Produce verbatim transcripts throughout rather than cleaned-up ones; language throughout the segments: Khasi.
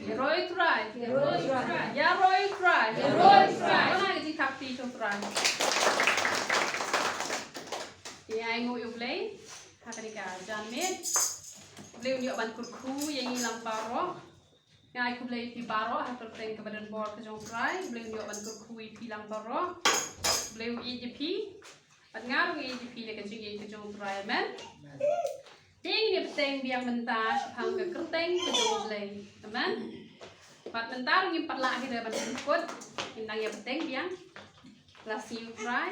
Ïaroh ïa u Trai. Ïaroh ïa u Trai. Ïaroh ïa u Trai. Ïaroh ïa u Trai. Ïa u Trai. Ïa u Blei. Ha kane ka janmiet, U Blei un ïoh ban kyrkhu ïa ngi lang baroh. Nga ai khublei ïa phi baroh ha ka kyrteng kaba donbor ka jong U Trai. U Blei un ïoh ban kyrkhu ïa phi lang baroh. U Blei un ïeit ïa phi. Bad nga ruh nga ïeit ïa phi da ka jingïeit ka jong U Trai. Amen. Te ngin ïa bteng biang mynta shaphang ka kyrteng ka jong U Blei. Amen. Bad mynta ruh ngim pat lah hi ruh ban pynkut. Ngin nang ïa bteng biang. Last U Trai.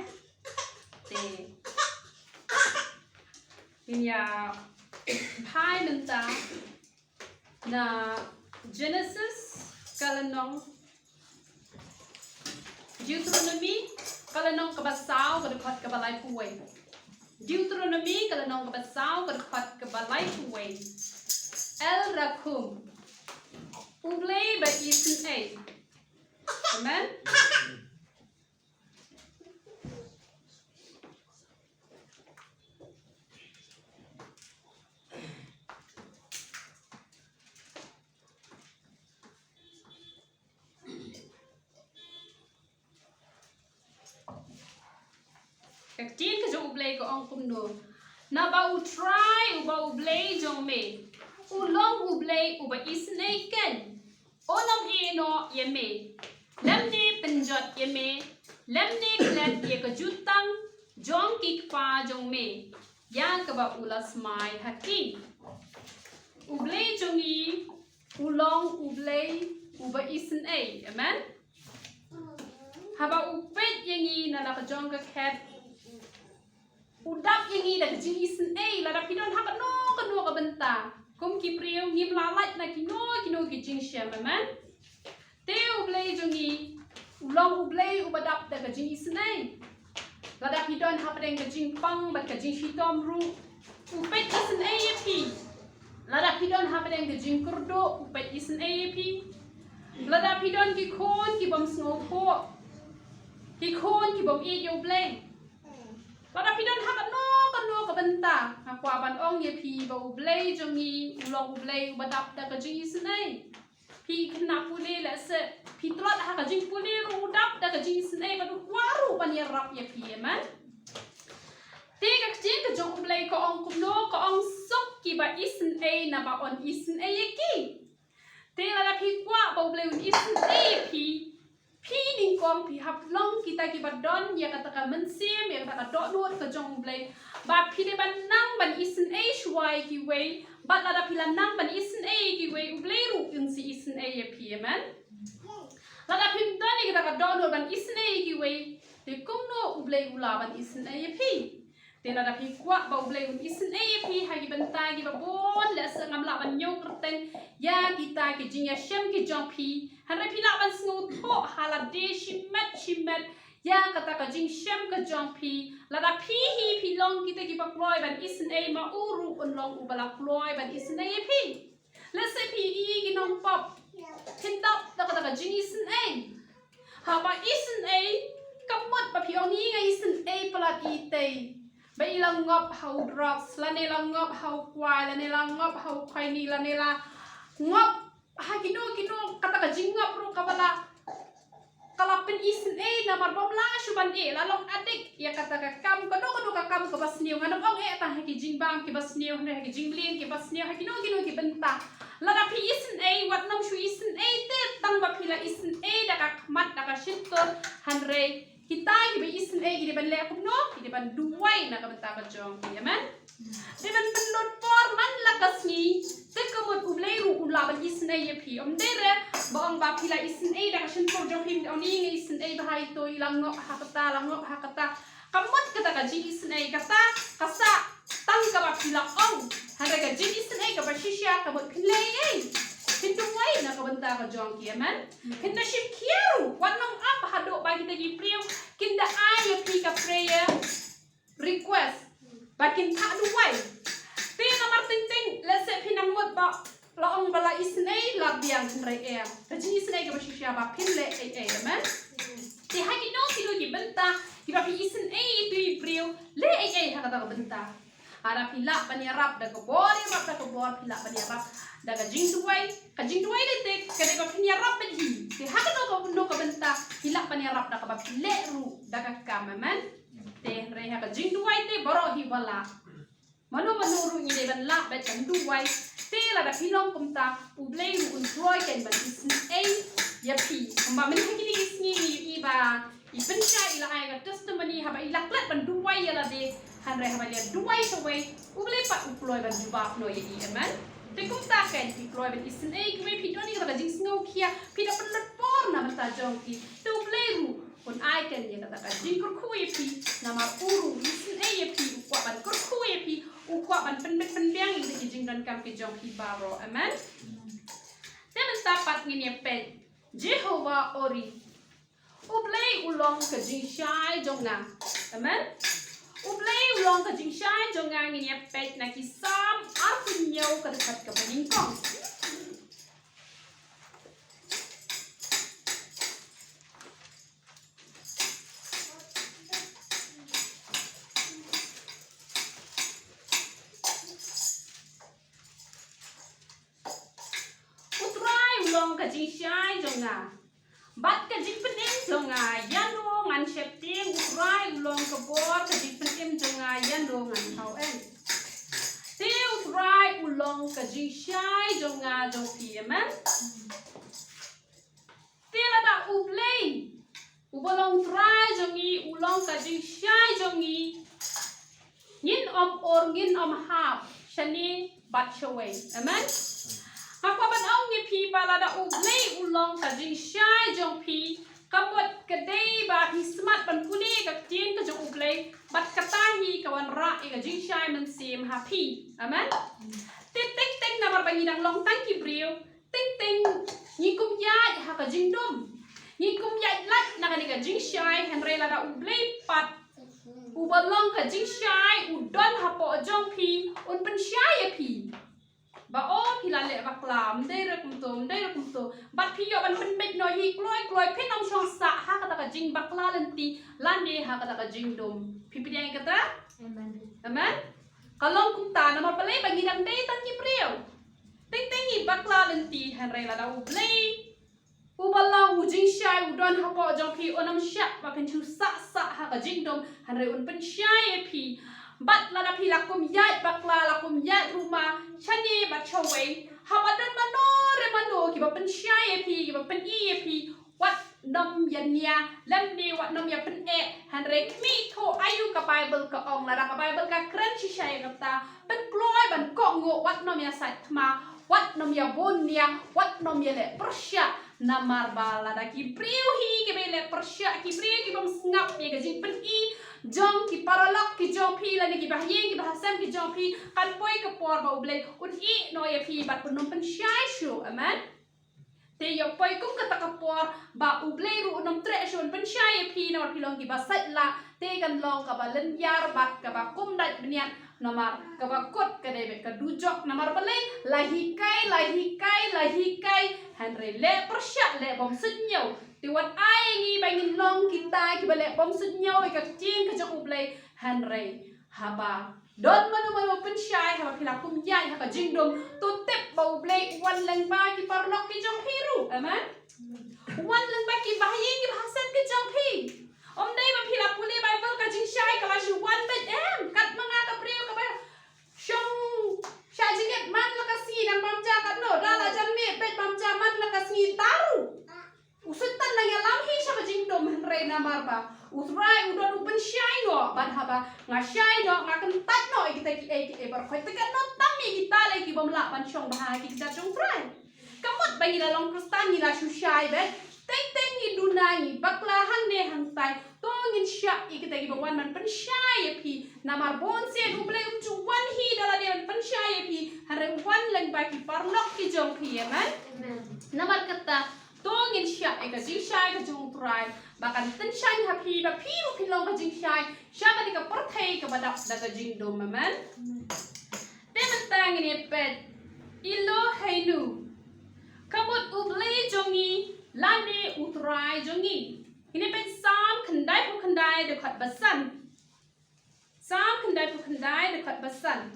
Te ngin ïa phai mynta na Genesis ka lynnong, Deuteronomy ka lynnong kaba saw ka dkhot kaba laiphew wei. Deuteronomy ka lynnong kaba saw ka dkhot kaba laiphew wei. El Rakhum. U Blei ba isynei. Amen. Ka ktien ka jong U Blei ka ong kumno: Naba U Trai uba U Blei jong me u long U Blei uba isynei keiñ. Un ym ïehnoh ïa me, lymne pynjot ïa me, lymne klet ïa ka jutang jong ki kpa jong me, ïa kaba u la smai ha ki. U Blei jong ngi u long U Blei uba isynei. Amen. Haba u peit ïa ngi na la ka jong ka khet, u dap ïa ngi da ka jingisynei. Lada phi don ha kano kano ka bynta, kum ki briew ngim lah lait na kino kino ki jingshem. Amen. Te U Blei jong ngi u long U Blei uba dap da ka jingisynei. Lada phi don hapdeng ka jingpang bad ka jingshitom ruh, u peit isynei ïa phi. Lada phi don hapdeng ka jingkyrduh, u peit isynei ïa phi. Lada phi don ki khun ki bym sngewthuh, ki khun ki bym ïeit ïa U Blei, lada phi don ha kano kano ka bynta, nga kwah ban ong ïa phi ba U Blei jong ngi u long U Blei uba dap da ka jingisynei. Phi khynnah pule, lehse phi tlot ha ka jingpule ruh, u dap da ka jingisynei bad u kwah ruh ban ïarap ïa phi. Amen. Te ka ktien ka jong U Blei ka ong kumno? Ka ong, suk kiba isynei, naba yn isynei ïa ki. Te lada phi kwah ba U Blei un isynei ïa phi, phi nyngkong phi hap long kita kiba don ïa kata ka mynsiem, ïa kata ka dohnud ka jong U Blei, ba phi dei ban nang ban isynei shuwa ïa kiwei. Bad lada phi la nang ban isynei ïa kiwei, U Blei ruh un sa isynei ïa phi. Amen. Lada phim don ïa kata ka dohnud ban isynei ïa kiwei, te kumno U Blei u lah ban isynei ïa phi? Te lada phi kwah ba U Blei un isynei ïa phi ha ki bynta kiba bun, lehse ngam lah ban ñiew kyrteng ïa kita ki jingïashem ki jong phi, hynrei phi lah ban sngewthuh ha lade shimet shimet ïa kata ka jingshem ka jong phi. Lada phi hi phi long kita kiba kloi ban isynei, ma u ruh un long uba la kloi ban isynei ïa phi. Lehse phi i ki nongpop, phin dap da kata ka jingisynei. Haba isynei, ka mut ba phi ong, i nga isynei palat, i tei ba i la ngop ha u drugs, lane la ngop ha u kwai, lane la ngop ha u khaini, lane la ngop ha kino kino, kata ka jingngop ruh kaba la, ka la pynisynei namar bym lah shuh ban ïeh, la long addict ïa kata ka kam, kano kano ka kam kaba sniew. Ngan ym ong eh tang ha ki jingbam kiba sniew, hynrei ha ki jingmlien kiba sniew, ha kino kino ki bynta. Lada phi isynei, wat nym shu isynei te tang ba phi la isynei da ka khmat, da ka shyntur, hynrei kita kiba isynei ki dei ban leh kumno? Ki dei ban duwai na ka bynta ka jong ki. Amen. Te ban pynlut por man la ka sngi, te ka mut U Blei ruh u lah ban isynei ïa phi. Ym dei re ba ong ba phi la isynei da ka shyntur jong phi, ong, i nga isynei bha, i to i la ngop ha kata, la ngop ha kata. Ka mut kata ka jingisynei kata ka sah tang kaba phi la ong. Hynrei ka jingisynei kaba shisha ka mut phin leh ei ei, phin duwai na ka bynta ka jong ki. Amen. Phin da shim khia ruh, wat nang ap haduh ba kita ki briew kin da ai ïa phi ka prayer request ba kin thah duwai. Te namar teng teng lehse phi nang mut ba la ong ba la isynei la biang, hynrei eh, ka jingisynei kaba shisha ba phin leh ei ei. Amen. Te ha kino kino ki bynta kiba phi isynei ïa ki briew, leh ei ei ha kata ka bynta. Lada phi lah ban ïarap da ka bor, ïarap da ka bor, phi lah ban ïarap da ka jingduwai, ka jingduwai de te ka dei ba phin ïarap bad hi. Te ha kano kano ka bynta phi lah ban ïarap da kaba phi leh ruh da ka kam, amen. Te hynrei ha ka jingduwai te baroh hi ba lah. Mano mano ruh ngi dei ban lah bad ban duwai. Te lada phi long kumta, U Blei ruh un kloi kein ban isynei ïa phi. Kumba mynta ha kine ki sngi ngi ïohi ba i Pynshai i la ai ka testimony haba i la klet ban duwai ïa lade, hynrei haba i la duwai shawei, U Blei pat u kloi ban jubab noh ïa i, amen. Te kumta kein phi kloi ban isynei, kumba phi don ïa kata ka jingsngewkhia, phi da pynlut por na bynta jong phi. Te U Blei ruh un ai kein ïa kata ka jingkyrkhu ïa phi, namar u ruh u isynei ïa phi, u kwah ban kyrkhu ïa phi, u kwah ban pynbeit pynbiang ïa ki jingdonkam ki jong phi baroh, amen. Te mynta pat ngin ïa peit Jehovah Ori. U Blei u long ka jingshai jong nga. Amen. U Blei u long ka jingshai jong nga, ngin ïa peit na ki Salm arphew hynñiew ka dkhot kaba nyngkong. U Trai u long ka jingshai jong nga bad ka jingpynim jong nga, ïano ngan sheptieng? U Trai u long ka bor ka jingpynim jong nga, ïano ngan thaw em? Te U Trai u long ka jingshai jong nga jong phi, amen. Te lada U Blei uba long Trai jong ngi u long ka jingshai jong ngi, ngin ym ur, ngin ym hap shane bad shawei. Amen. Nga kwah ban ong ïa phi ba lada U Blei u long ka jingshai jong phi, ka mut ka dei ba phi smat ban pule ka ktien ka jong U Blei, bad kata hi ka wanrah ïa ka jingshai mynsiem ha phi. Amen. Te teng teng namar ba ngi dang long tang ki briew, teng teng ngi kum ïaid ha ka jingdum, ngi kum ïaid lait na kane ka jingshai, hynrei lada U Blei pat uba long ka jingshai u don hapoh jong phi, un pynshai ïa phi. Ba o phi la leh bakla, ym dei re kumto, ym dei re kumto. Bad phi ïoh ban pynbeit noh hi kloi kloi, phin ym shong sah ha kata ka jingbakla lynti lane ha kata ka jingdum. Phi pdiang ïa kata? Amen. Amen. Ka long kumta namar balei? Ba ngi dang dei tang ki briew. Teng teng ngi bakla lynti, hynrei lada U Blei uba long u jingshai u don hapoh jong phi, un ym shah ba phin shu sah sah ha ka jingdum, hynrei un pynshai ïa phi. Bad lada phi la kum ïaid bakla, la kum ïaid ruma shane bad shawei, haba don mano re mano kiba pynshai ïa phi, kiba pyni ïa phi, wat nym ïa nia lymne wat nym ïa pyneh, hynrei khmih, thoh aïu ka Baibl ka ong. Lada ka Baibl ka kren shisha ïa kata, pynkloi ban kohnguh, wat nym ïa sait thma, wat nym ïa bun nia, wat nym ïa leh pyrshah. Namar ba lada ki briew hi kiba leh pyrshah, ki briew ki bym sngap ïa ka jingpyni jong ki paralok ki jong phi lane ki bahaïing ki bahasem ki jong phi, kan poi ka por ba U Blei un ïeh noh ïa phi bad un nym pynshai shuh. Amen. Te ïoh poi kum kata ka por ba U Blei ruh un nym treh shuh un pynshai ïa phi namar phi long kiba sait lah. Te kan long kaba lynñiar bad kaba kum dait bniat, namar kaba kut ka dei beit ka dujok. Namar balei? La hikai, la hikai, la hikai, hynrei leh pyrshah, leh bym suidñiew. Te wat ai ngi ba ngin long kita kiba leh bym suidñiew ïa ka ktien ka jong U Blei, hynrei haba don mano mano pynshai, haba phi la kum ïaid ha ka jingdum, to tip ba U Blei u wan lyngba ki paralok ki jong phi ruh. Amen. U wan lyngba ki bahaïing ki bahasem ki jong phi. Ym dei ba phi la pule Baibl ka jingshai ka la shu wan beit, em. Kat ma nga ka briew kaba shong shah jingit man la ka sngi, nang bam ja katno, da la jan miet beit, bam ja man la ka sngi, ta ruh u Soitan nang ïalam hi sha ka jingdum, hynrei namar ba U Trai u don u pynshai noh, bad haba nga shai noh, nga kyntait noh ïa kita kiei kiei baroh. Te katno tam ïa kita lei ki bym lah ban shong bha ha ki kjat jong U Trai. Ka mut ba ngi la long Khristan ngi la shu shai beit. Teng teng ngi duna, ngi bakla hangne hangtai, to ngin shah ïa kita kiba wan ban pynshai ïa phi. Namar bunsien U Blei um ju wan hi da lade ban pynshai ïa phi, hynrei u wan lyngba ki paralok ki jong phi. Amen. Amen. Namar kata, to ngin shah ïa ka jingshai ka jong U Trai ba kan tyngshaiñ ha phi, ba phi ruh phin long ka jingshai sha kane ka pyrthei kaba dap da ka jingdum. Amen. Te mynta ngin ïa peit Eloheinu, ka mut U Blei jong ngi lane U Trai jong ngi. Ngin ïa peit Salm khyndaiphew khyndai dkhot ba san. Salm khyndaiphew khyndai dkhot ba san.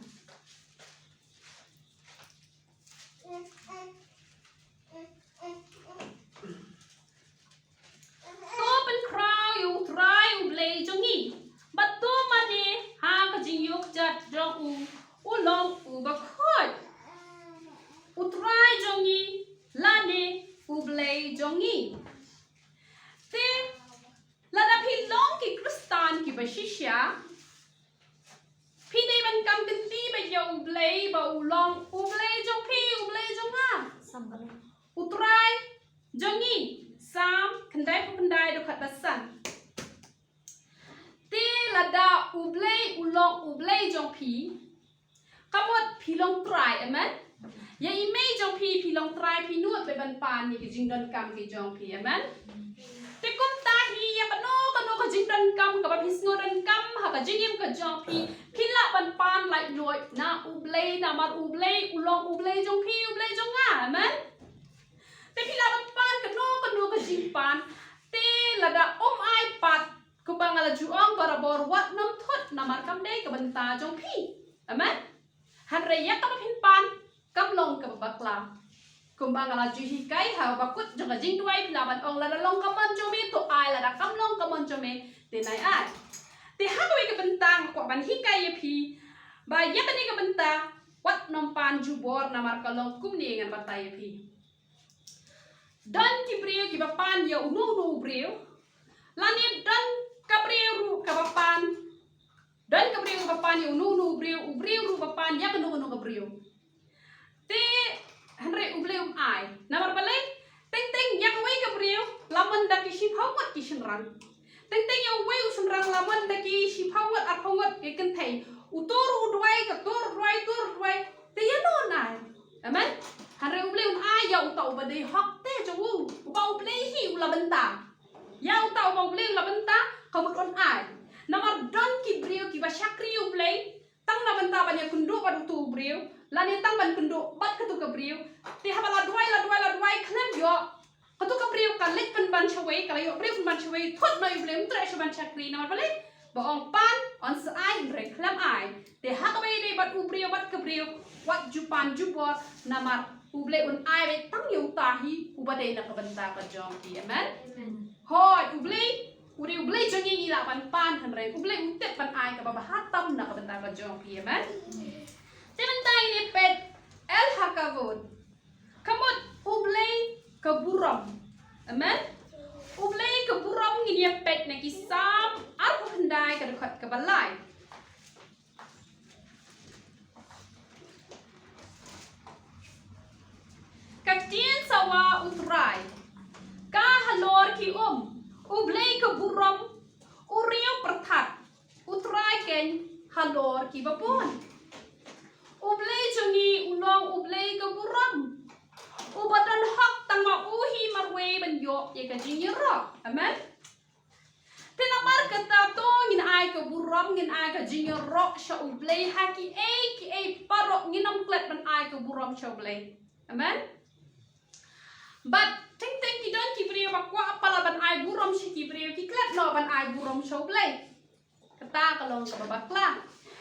jong ngi. Te lada phi long ki Khristan kiba shisha, phi dei ban kam kynti beit ïa U Blei ba u long U Blei jong phi, U Blei jong nga, U Trai jong ngi. Salm khyndaiphew khyndai dkhot ba san. Te lada U Blei u long U Blei jong phi, ka mut phi long trai, amen. Ïa i mei jong phi, phi long trai, phi nud beit ban pan ïa ka jingdonkam ka jong phi, amen. Te kumta hi ïa kano kano ka jingdonkam kaba phi sngew donkam ha ka jingim ka jong phi, phi lah ban pan laitluid na U Blei, namar U Blei u long U Blei jong phi, U Blei jong nga, amen. Te phi lah ban pan kano kano ka jingpan. Te lada um ai pat, kumba nga la ju ong barabor, wat nym thut, namar kam dei ka bynta jong phi, amen. Hynrei ïa kaba phin pan kam long kaba bakla. Kumba nga la ju hikai ha ba kut jong ka jingduwai, phi lah ban ong lada long ka mon jong me to ai, lada kam long ka mon jong me te nai ai. Te ha kawei ka bynta nga kwah ban hikai ïa phi ba ïa kane ka bynta wat nym pan jubor, namar ka long kumne, ngan batai ïa phi. Don ki briew kiba pan ïa uno uno u briew, lane don ka briew ruh kaba pan, don ka briew kaba pan ïa uno uno u briew, u briew ruh ba pan ïa kano kano ka briew. Te hynrei U Blei um ai. Namar balei? Teng teng ïa kawei ka briew la mon da ki shiphew ngut ki shynrang. Teng teng ïa uwei u shynrang la mon da ki shiphew ngut, arphew ngut ki kynthei. Uto ruh u duwai, kato ruh u duwai, uto ruh u duwai. Te ïano un ai? Amen. Hynrei U Blei un ai ïa uta uba dei hok te jong u, uba U Blei hi u la bynta. Ïa uta uba U Blei u la bynta, ka mut un ai. Namar don ki briew kiba shakri U Blei tang na bynta ban ïakynduh bad uto u briew, lane tang ban kynduh bad kato ka briew. Te haba la duwai, la duwai, la duwai khlem ïoh, kato ka briew ka leit pynban shawei, ka la ïoh briew pynban shawei, thut noh ïa U Blei, ym treh shuh ban shakri. Namar balei? Ba ong pan, yn sa ai, hynrei khlem ai. Te ha kaba ïadei bad u briew bad ka briew, wat ju pan jubor, namar U Blei un ai beit tang ïa uta hi uba dei na ka bynta ka jong ki. Amen. Hooid, U Blei u dei U Blei jong ngi, ngi lah ban pan, hynrei U Blei u tip ban ai kaba bha tam na ka bynta ka jong phi. Amen. Te mynta ngin ïa peit el hakavod, ka mut U Blei ka burom. Amen. U Blei ka burom ngin ïa peit na ki Salm arphew khyndai, ka dkhot kaba lai. Ka ktien sawa U Trai ka halor ki um, U Blei ka burom u riew pyrthat, U Trai keiñ halor kiba bun. U Blei jong ngi u long U Blei ka burom, uba don hok, tang ma u hi marwei ban ïoh ïa ka jingïaroh. Amen. Te namar kata to ngin ai ka burom, ngin ai ka jingïaroh sha U Blei ha kiei kiei baroh, ngin ym klet ban ai ka burom sha U Blei. Amen. Bad teng teng ki don ki briew ba kwah palat ban ai burom sha ki briew, ki klet noh ban ai burom sha U Blei. Kata ka long kaba bakla.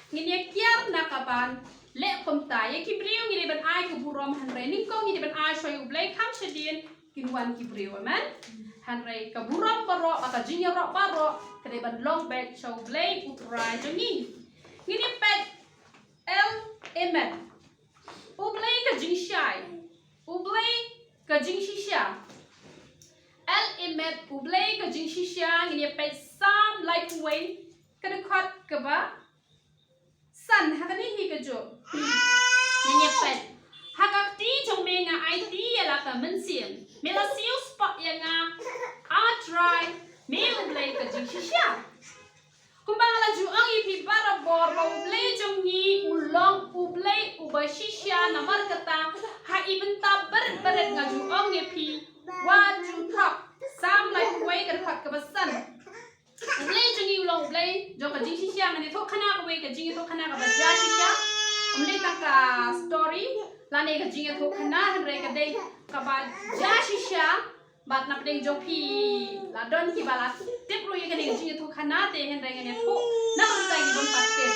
Ngin ïa kiar na ka ban leh kumta. Ïa ki briew ngi dei ban ai ka burom, hynrei nyngkong ngi dei ban ai sha U Blei, kham shadien kin wan ki briew. Amen. Hynrei ka burom baroh, ka jingïaroh baroh, ka dei ban long beit sha U Blei U Trai jong ngi. Ngin ïa peit el Emet, U Blei ka jingshai, U Blei ka jingshisha. El Emet, U Blei ka jingshisha. Ngin ïa peit Salm laiphew wei, ka dkhot kaba san. Ha kane hi kajuh. Ngin ïa peit. Ha ka kti jong me nga aiti ïa la ka mynsiem, me la siew spah ïa nga, A Trai, me U Blei ka jingshisha. Kumba nga la ju ong ïa phi barabor ba U Blei jong ngi u long U Blei uba shisha. Namar kata ha i bynta barit barit nga ju ong ïa phi, wat ju thok. Salm laiphew wei, ka dkhot kaba san. U Blei jong ngi u long U Blei jong ka jingshisha. Ngan ïathuh khana kawei ka jingïathuh khana kaba jia shisha. Ym dei tang ka story lane ka jingïathuh khana, hynrei ka dei kaba jia shisha. Bad napdeng jong phi la don kiba la tip ruh ïa kane ka jingïathuh khana, te hynrei ngan ïathuh na ka bynta ki bym pat tip.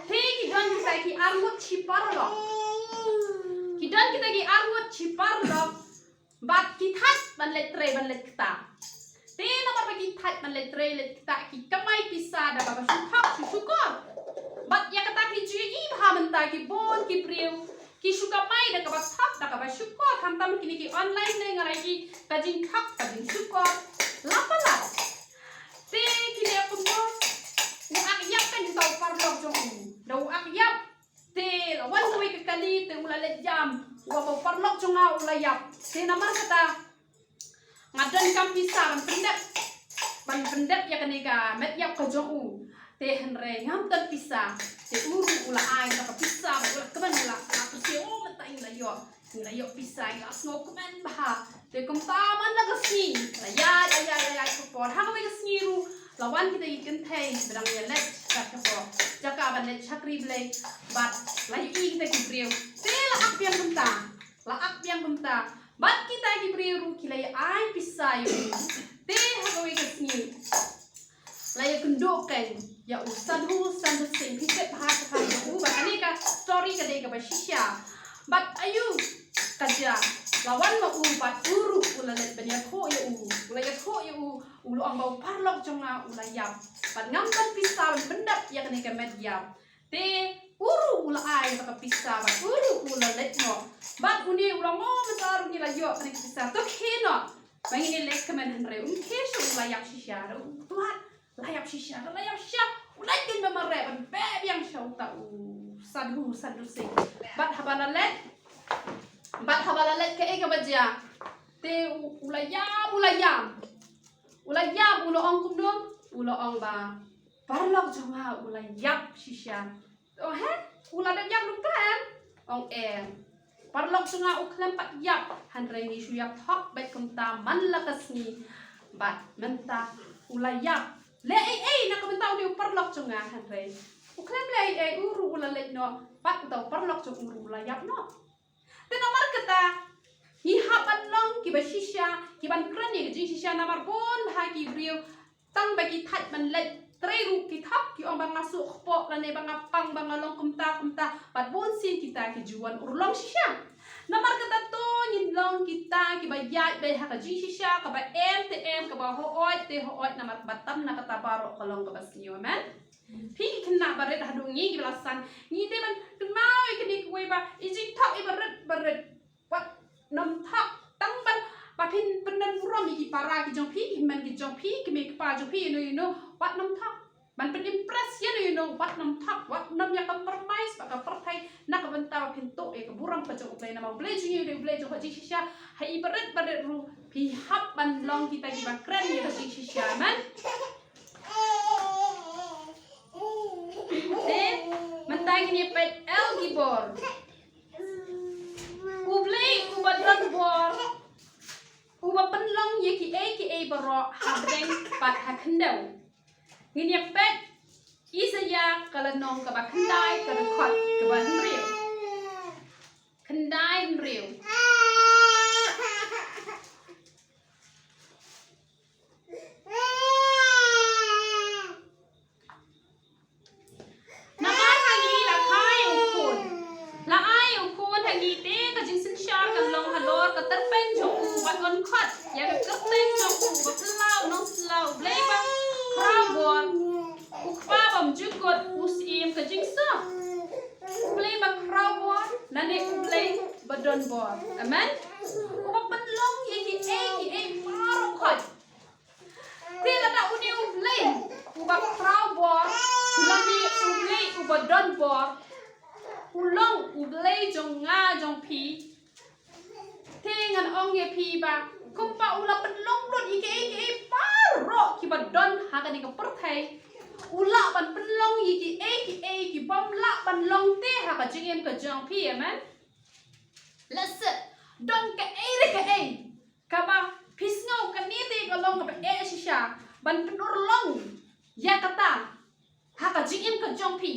Te ki don kita ki arngut shi paralok. Ki don kita ki arngut shi paralok. Bad ki thait ban leit trei ban leit ktah. Te namar ba ki thait ban leit trei leit ktah, ki kamai pisa da kaba shu thok shu shukor. Bad ïa kata ki ju ïohi bha mynta ki bun ki briew Ki shu kamai da kaba thok, da kaba shukor, khamtam kine ki online ne nga la ïohi ka jingthok, ka jingshukor. La palat. Te kine kumno, u ak ïap kan, uta u paralok jong u. Da u ak ïap. Te la wan kawei ka kali, te u la leit ïam. Uba u paralok jong nga u la ïap. Te namar kata, nga donkam pisa ban pyndep, ban pyndep ïa kane ka met ïap ka jong u. Te hynrei ngam don pisa. Te u ruh u la ai ka pisa, u la kmen, u la, u la kmen, oh mynta ngi la ïoh, ngi la ïoh pisa, ngi la sngewkmen bha. Te kumta man la ka sngi la ïaid, la ïaid, la ïaid ka por. Ha kawei ka sngi ruh la wan kita ki kynthei ba dang ïaleit sha ka por, jaka ban leit shakri Blei. Bad la ïohi kita ki briew, te la ak biang kumta. La ak biang kumta. Bad kita ki briew ruh ki la ai pisa ïa u. Te ha kawei ka sngi la ïakynduh kein ïa u Sadhu Sandu Singh. Phi tip bha shaphang ïa u ba kane ka story ka dei kaba shisha. Bad aïu ka jia, la wan ma u bad u ruh u la leit ban ïathuh ïa u. U la ïathuh ïa u, u la ong ba u paralok jong nga u la ïap. Bad ngam don pisa ban pyndep ïa kane ka met ïap. Te u ruh u la ai bad ka pisa bad u ruh u la leit noh. Bad une u la ong, oh mynta ruh ngi la ïoh kane ka pisa. To khie noh. Ba ngin ïaleit kmen, hynrei um khie shuh, u la ïap shisha ruh. Tuat, la ïap shisha, la ïap shisha. U leit kein ba mareh ban beh biang sha uta u Sadhu Sandu Singh. Bad haba la leit, bad haba la leit kaei kaba jia. Te u, u la ïam, u la ïam. U la ïam, u la ong kumno, u la ong ba paralok jong nga u la ïap shisha. Oh he, u la dep ïap lypa em? Ong em. Paralok jong nga u khlem pat ïap, hynrei ngi shu ïa thok beit kumta man la ka sngi. Bad mynta u la ïap. Leh ei ei na ka bynta une u paralok jong nga, hynrei u khlem leh ei ei, u ruh u la leit noh, bad uta u paralok jong u ruh u la ïap noh. Te namar kata, ngi hap ban long kiba shisha, kiban kren ïa ka jingshisha, namar bun bha ki briew tang ba ki thait ban leit trei ruh ki thok, ki ong ba nga suk kpoh lane ba nga pang, ba nga long kumta kumta. Bad bun sien kita ki ju wan urlong shisha. Namar kata to ngin long kita kiba ïaid beit ha ka jingshisha, kaba em te em, kaba hooid te hooid, namar ba tam na kata baroh ka long kaba sniew. Amen. Phi ki khynnah barit haduh ngi kiba la san, ngi dei ban kynmaw ïa kane kawei ba i jingthok i barit barit. Wat nym thok tang ban ba phin pyndon burom ïa ki para ki jong phi, ki hynmen ki jong phi, ki mei ki pa jong phi, ïa no ïa no. Wat nym thok ban pynimpress ïa no ïa no. Wat nym thok, wat nym ïa compromise bad ka pyrthei na ka bynta ba phin tuh ïa ka burom ka jong U Blei, namar U Blei jong ngi u dei U Blei jong ka jingshisha. Ha i barit barit ruh phi hap ban long kita kiba kren ïa ka jingshisha. Amen. Te mynta ngin ïa peit El Gibor. U Blei uba don bor, uba pynlong ïa kiei kiei baroh ha bneng bad ha khyndew. Ngin ïa peit Isaïah ka lynnong kaba khyndai, ka dkhot kaba hynriew. Khyndai, hynriew. Namar ha ngi la kha ïa u khun, la ai ïa u khun ha ngi, te ka jingsynshar kan long halor ka tyrpeng jong u, bad un khot ïa ka kyrteng jong u ba phylla u nongphylla, U Blei ba khraw bor, U Kpa bymjukut, U Syiem ka jingsuk. U Blei ba khraw bor lane U Blei ba don bor. Amen. Uba pynlong ïa kiei kiei baroh khoit. Te lada une U Blei uba khraw bor lane U Blei uba don bor u long U Blei jong nga jong phi, te ngan ong ïa phi ba kumba u la pynlong lut ïa kiei kiei baroh kiba don ha kane ka pyrthei, u lah ban pynlong ïa kiei kiei kibym lah ban long te ha ka jingim ka jong phi. Amen. Lehse don kaei re kaei kaba phi sngew kane te ka long kaba eh shisha ban pynurlong ïa kata ha ka jingim ka jong phi.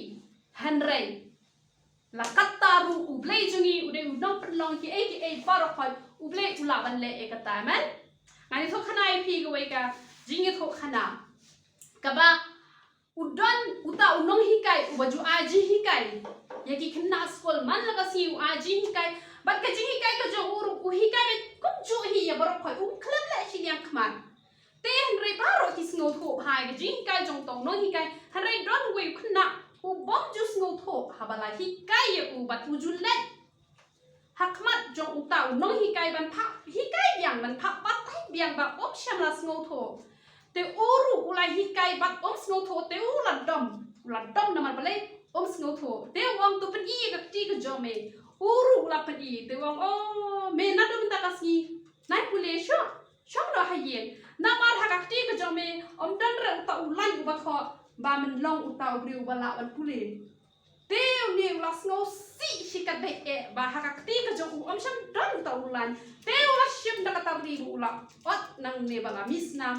Hynrei la katta ruh U Blei jong ngi u dei u nongpynlong kiei kiei baroh khoit, U Blei u lah ban leh ïa kata. Amen. Ngan ïathuh khana ïa phi kawei ka jingïathuh khana kaba u don uta u nonghikai uba ju ai jinghikai ïa ki khynnah skul man la ka sngi, u ai jinghikai. Bad ka jinghikai ka jong u ruh u hikai beit kumjuh hi ïa baroh khoit, um khlem leh shiliang khmat. Te hynrei baroh ki sngewthuh bha ïa ka jinghikai jong uta u nonghikai. Hynrei don uwei u khynnah u bym ju sngewthuh haba la hikai ïa u bad u ju leh ha khmat jong uta u nonghikai ban phah hikai biang, ban phah batai biang ba um shym la sngewthuh. Te u ruh u la hikai bad um sngewthuh, te u la dom, u la dom namar balei um sngewthuh. Te u ong to pyni ïa ka kti ka jong me. U ruh u la pyni, te u ong, oh, me naduh mynta ka sngi nai pule shuh, shong noh ha ïing. Namar ha ka kti ka jong me ym don re uta u lain uba thoh ba men long uta u briew uba lah ban pule. Te une u la sngewsih shi katdei eh ba ha ka kti ka jong u ym shym don uta u lain. Te u la shim da ka tari ba u la ot nangne ba la mih snam.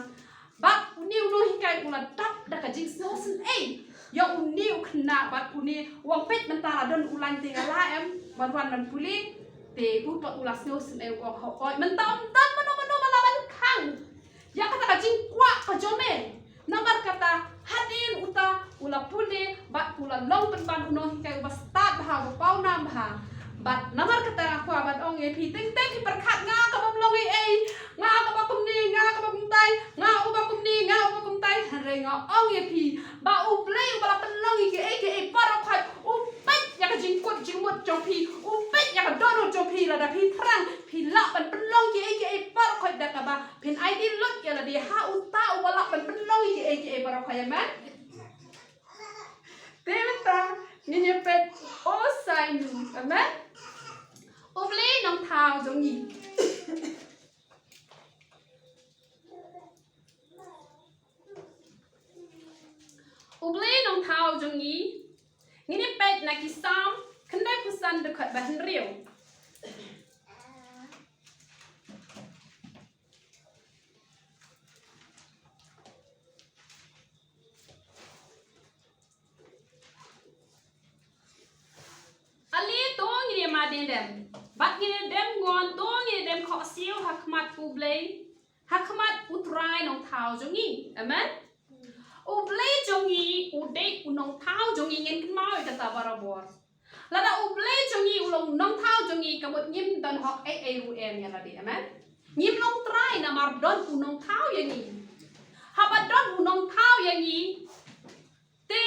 Bad une u nonghikai u la dap da ka jingsngewsynei ïa une u khynnah, bad une u ong peit mynta la don u lain te nga lah em ban wan ban pule. Te u pat u la sngewsynei u ong hooid mynta ym don mano mano ba lah ban khang ïa kata ka jingkwah ka jong me. Namar kata hadien uta u la pule bad u la long pynban u nonghikai uba stad bha, uba pawnam bha. Bad namar kata nga kwah ban ong ïa phi, teng teng phi pyrkhat nga ka bym long ei ei, nga kaba kumne, nga kaba kumtai, nga uba kumne, nga uba kumtai. Hynrei nga ong ïa phi ba U Blei uba la pynlong ïa kiei kiei baroh khoit, u peit ïa ka jingkut jingmut jong phi, u peit ïa ka dohnud jong phi. Lada phi thrang phi lah ban pynlong kiei kiei baroh khoit da kaba phin aiti lut ïa lade ha uta uba lah ban pynlong ïa kiei kiei baroh khoit. Amen. Te mynta ngin ïa peit u sain, amen. U Blei nongthaw jong ngi. U Blei nongthaw jong ngi. Ngin ïa peit na ki Salm khyndaiphew san dkhot ba hynriew. Ale to ngin ïa mad dem dem. Bad ngin ïa dem ngon, to ngin ïa dem khohsiew ha khmat U Blei, ha khmat U Trai nongthaw jong ngi. Amen. U Blei jong ngi u dei u nongthaw jong ngi, ngin kynmaw ïa kata barabor. Lada U Blei jong ngi u long nongthaw jong ngi, ka mut ngim don hok ei ei ruh em ïa lade. Amen. Ngim long trai namar don u nongthaw ïa ngi. Haba don u nongthaw ïa ngi, te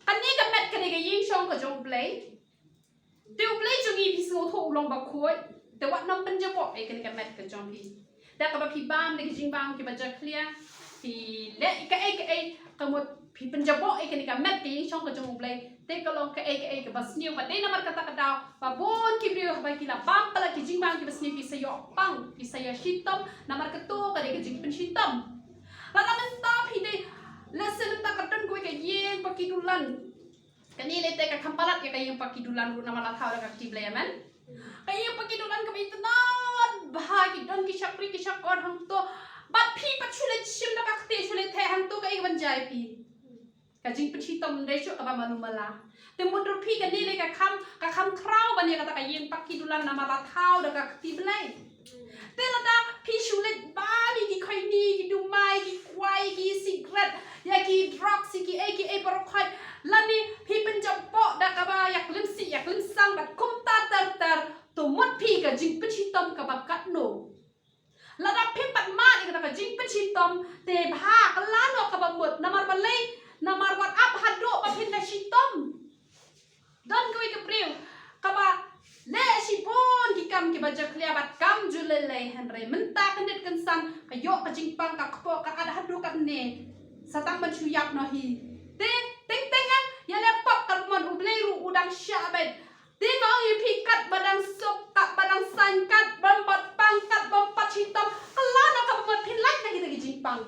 kane ka met ka dei ka ïing shong ka jong U Blei. Te U Blei jong ngi phi sngewthuh u long bakhuid. Te wat nym pynjaboh ïa kane ka met ka jong phi da kaba phi bam da ki jingbam kiba jakhlia. Phi leh kaei kaei, ka mut phi pynjaboh ïa kane ka met ka ïing shong ka jong U Blei. Te ka long kaei kaei kaba sniew. Bad dei namar kata ka daw ba bun ki briew haba ki la bam palat ki jingbam kiba sniew, ki sa ïoh pang, ki sa ïoh shitom. Namar kato ka dei ka jingpynshitom. Lada mynta phi dei, lehse mynta ka don kawei ka ïing ba ki dulan. Kane lei te ka kham palat ïa ka ïing ba ki dulan ruh namar la thaw da ka kti Blei. Amen. Ka ïing ba ki dulan kaba itynnad bha, ki don ki shakri ki shakor hangto. Bad phi pat shu leit shim da ka kti, shu leit theh hangto, kaei kaban jia ïa phi? Ka jingpynshitom dei shuh kaba malu mala. Te mut ruh phi kane lei ka kham, ka kham khraw ban ïa kata ka ïing ba ki dulan namar la thaw da ka kti Blei. Te lada phi shu leit bam ïa ki khoini, ki dumai, ki kwai, ki sikret, ïa ki drugs, ïa kiei kiei baroh khoit, lane phi pynjaboh da kaba ïa klim sih ïa klim sang bad kumta ter ter, to mut phi ka jingpynshitom kaba katno. Lada phim pat mad ïa kata ka jingpynshitom, te bha, kylla noh kaba mut. Namar balei? Namar wat ap haduh ba phin da shitom. Don kawei ka briew kaba leh shibun ki kam kiba jakhlia bad kam ju lei lei, hynrei mynta kyndit kynsan ka ïoh ka jingpang, ka kpoh, ka at haduh katne, sa tang ban shu ïap noh hi. Te teng teng ïa leh pop, ka mon U Blei ruh u dang shah beit. Te nga ong ïa phi, katba dang suk, katba dang saiñ, katba ym pat pang, katba ym pat shitom, kylla noh kaba mut, phin lait na kita ki jingpang.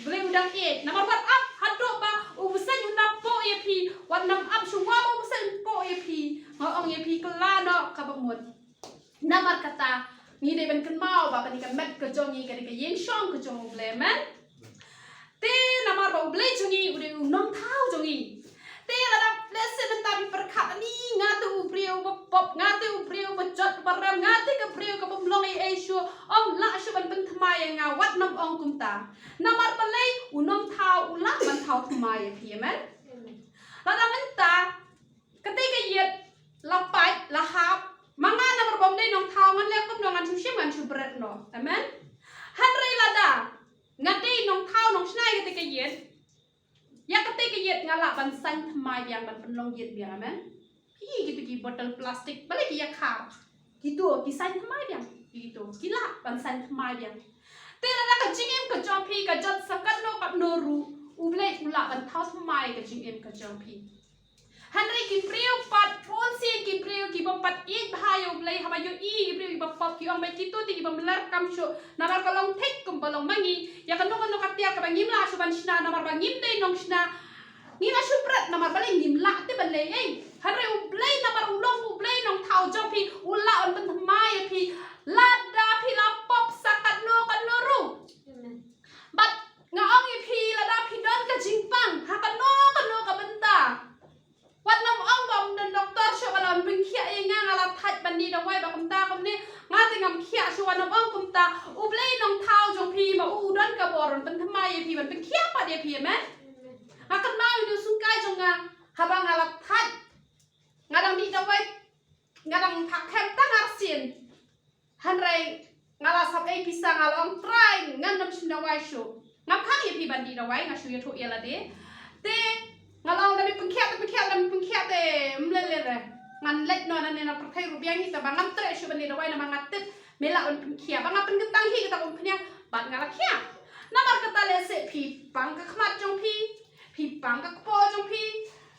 Blei u dang ïeit, namar wat ap haduh ba u bseiñ un da poh ïa phi, wat nym ap shuwa ba u bseiñ un poh ïa phi. Nga ong ïa phi, kylla noh kaba mut. Namar kata ngi dei ban kynmaw ba kane ka met ka jong ngi ka dei ka ïing shong ka jong U Blei, amen. Te namar ba U Blei jong ngi u dei u nongthaw jong ngi. Te lada lehse mynta phi pyrkhat, ani nga te u briew ba pop, nga te u briew ba jot ba rem, nga te ka briew ka bym long ei ei shuh, ym lah shuh ban pynthymmai ïa nga, wat nym ong kumta. Namar balei? U nongthaw u lah ban thaw thymmai ïa phi, amen. Lada mynta katei ka ïit la pait la hap, ma nga namar ba ym dei nongthaw ngan leh kumno, ngan shu shim, ngan shu bret noh, amen. Hynrei lada nga dei nongthaw nongshna ïa katei ka ïit, ïa katei ka ïit nga lah ban saiñ thymmai biang, ban pynlong ïit biang, amen. Ki, kito ki bottle plastic, balei ki ïa khar? Kito ki saiñ thymmai biang. Kito ki lah ban saiñ thymmai biang. Te lada ka jingim ka jong phi ka jot sa katno katno ruh, U Blei u lah ban thaw thymmai ka jingim ka jong phi. Hynrei ki briew pat, bun sien ki briew kiba pat ïeit bha ïa U Blei, haba ïohi ki briew kiba pop, ki ong ba kito te kiba mlar kam shuh, namar ka long thik kumba long ma ngi, ïa kano kano ka tiar kaba ngim lah shuh ban shna, namar ba ngim dei nongshna. Ngi la shu bret namar balei ngim lah te ban leh ei. Hynrei U Blei namar u long U Blei nongthaw jong phi, u lah ban pynthymmai ïa phi lada phi la pop sa katno katno ruh. Bad nga ong ïa phi, lada phi don ka jingpang ha kano kano ka bynta, wat nym ong ba ym don doktor shuh ba la pynkhiah ïa nga, nga la thait ban dih dawai ba kumta kumne, nga te ngam khiah shuh, wat nym ong kumta. U Blei nongthaw jong phi ma u don ka bor ban pynthymmai ïa phi, ban pynkhiah pat ïa phi, amen. Nga kynmaw ïa u sngewsih jong nga, haba nga la thait, nga dang dih dawai, nga dang phah khem tang arsien. Hynrei nga la sap ei pisa, nga la ong Trai, ngan nym shim dawai shuh. Ngam khang ïa phi ban dih dawai, nga shu ïathuh ïa lade. Te nga la ong da me pynkhiah, da me pynkhiah, da me pynkhiah te ym lei lei re. Ngan leit noh nangne na pyrthei ruh biang hi, te ba ngam treh shuh ban dih dawai namar nga tip me lah ban pynkhiah. Ba nga pynkyntang hi kata ka umphniang bad nga la khiah. Namar kata lehse phi pang ka khmat jong phi, phi pang ka kpoh jong phi.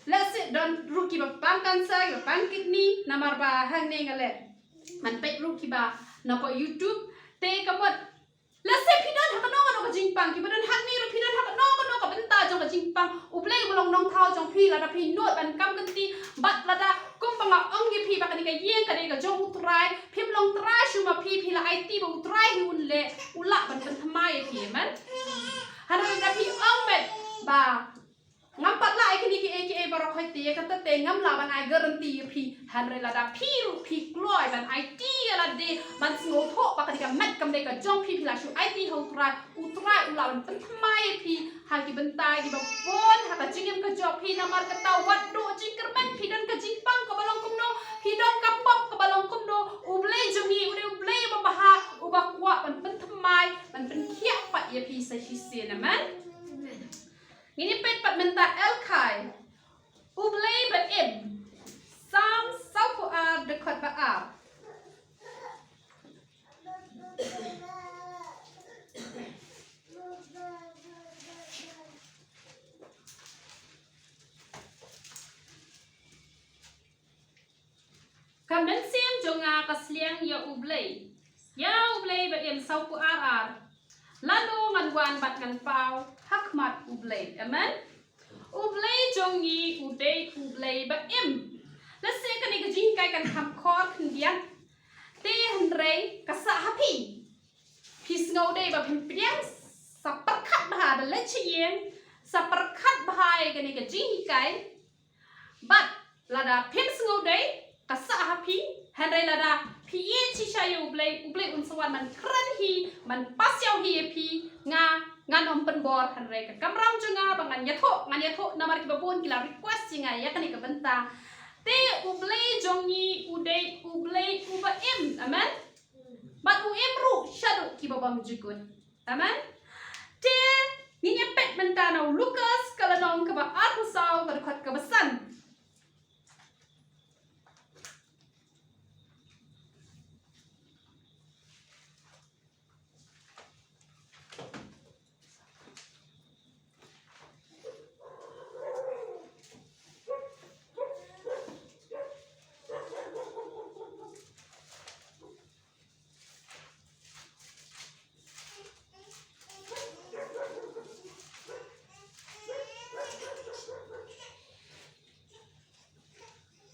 Lehse don ruh kiba pang cancer, kiba pang kidney, namar ba hangne nga leh ban peit ruh kiba na ka YouTube. Te ka mut, lehse phi don ha kano kano ka jingpang, kiba don hangne ruh phi don ha kano kano ka bynta jong ka jingpang. U Blei u long nongthaw jong phi, lada phi nud ban kam kynti, bad lada kumba nga ong ïa phi ba kane ka ïing ka dei ka jong U Trai, phim long trai shuh ma phi, phi la aiti ba U Trai hi un leh, u lah ban pynthymmai ïa phi, amen. Hynrei lada phi ong beit ba ngam pat lah ïa kine kiei kiei baroh, hooid te ïa kata te ngam lah ban ai guarantee ïa phi. Hynrei lada phi ruh phi kloi ban aiti ïa lade, ban sngewthuh ba kane ka met kam dei ka jong phi, phi la shu aiti ha U Trai, U Trai u lah ban pynthymmai ïa phi ha ki bynta kiba bun ha ka jingim ka jong phi. Namar kata wat duh jingkyrmen, phi don ka jingpang kaba long kumno, phi don ka pop kaba long kumno, U Blei jong ngi u dei U Blei uba bha, uba kwah ban pynthymmai, ban pynkhiah pat ïa phi sa shisien, amen. Ngin ïa peit pat mynta Elkai, U Blei ba im. Salm sawphew ar, dkhot ba ar. Ka mynsiem jong nga ka sliang ïa U Blei, ïa U Blei ba im. Sawphew ar ar. Lano ngan wan bad ngan paw ha khmat U Blei? Amen. U Blei jong ngi u dei U Blei ba im. Lehse kane ka jinghikai kan kham khor khyndiat, te hynrei ka sah ha phi. Phi sngew dei ba phin pdiang sa pyrkhat bha da leit sha ïing, sa pyrkhat bha ïa kane ka jinghikai. Bad lada phim sngew dei, ka sah ha phi. Hynrei lada phi ïeit shisha ïa U Blei, U Blei un sa wan ban kren hi, ban pasiaw hi ïa phi. Nga, ngan ym pynbor, hynrei ka kamram jong nga ba ngan ïathuh, ngan ïathuh namar kiba bun ki la request ïa nga ïa kane ka bynta. Te U Blei jong ngi u dei U Blei uba im. Amen. Bad u im ruh shaduh kiba bym jukut. Amen. Te ngin ïa peit mynta na u Lukas ka lynnong kaba arphew saw, ka dkhot kaba san.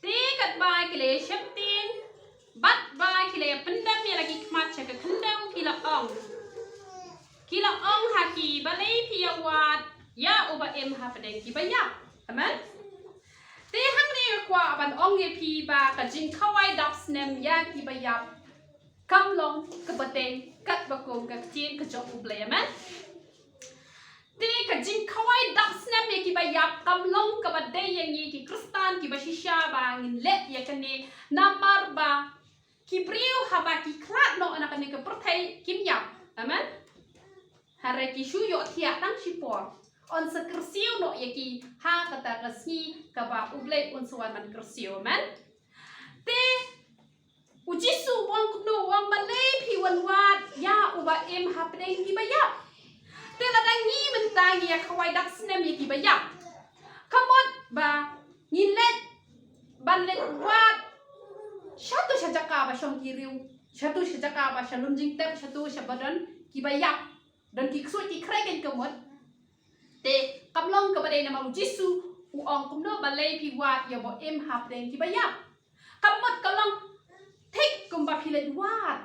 Te katba ki la sheptieng bad ba ki la pyndem ïa la ki khmat sha ka khyndew, ki la ong, ki la ong ha ki, balei phi ïa wad ïa uba im hapdeng kiba ïap? Amen. Te hangne nga kwah ban ong ïa phi ba ka jingkhawai dap snem ïa kiba ïap kam long kaba dei katba kum ka ktien ka jong U Blei. Amen. Te ka jingkhawai dap snem ïa kiba ïap kam long kaba dei ïa ngi ki Khristan kiba shisha ba ngin leh ïa kane, namar ba ki briew haba ki khlad noh na kane ka pyrthei kim ïap. Amen. Hynrei ki shu ïohthiah tang shipor. un sa kyrsiew noh ïa ki ha kata ka sngi kaba U Blei un sa wan ban kyrsiew, amen. Te U Jisu u ong kumno, u ong balei phi wan wad ïa uba im hapdeng kiba ïap. Te lada ngi mynta ngi ïa khawai dak snem ïa kiba ïap, ka mut ba ngi leit ban leit wad shatu sha jaka ba shong ki riew, shatu sha jaka ba sha lum jingtep, shatu sha ba don kiba ïap, don ki ksuid ki khreh, ka mut. Te kam long kaba dei namar U Jisu u ong kumno balei phi wad ïa uba im hapdeng kiba ïap. Ka mut ka long thik kumba phi leit wad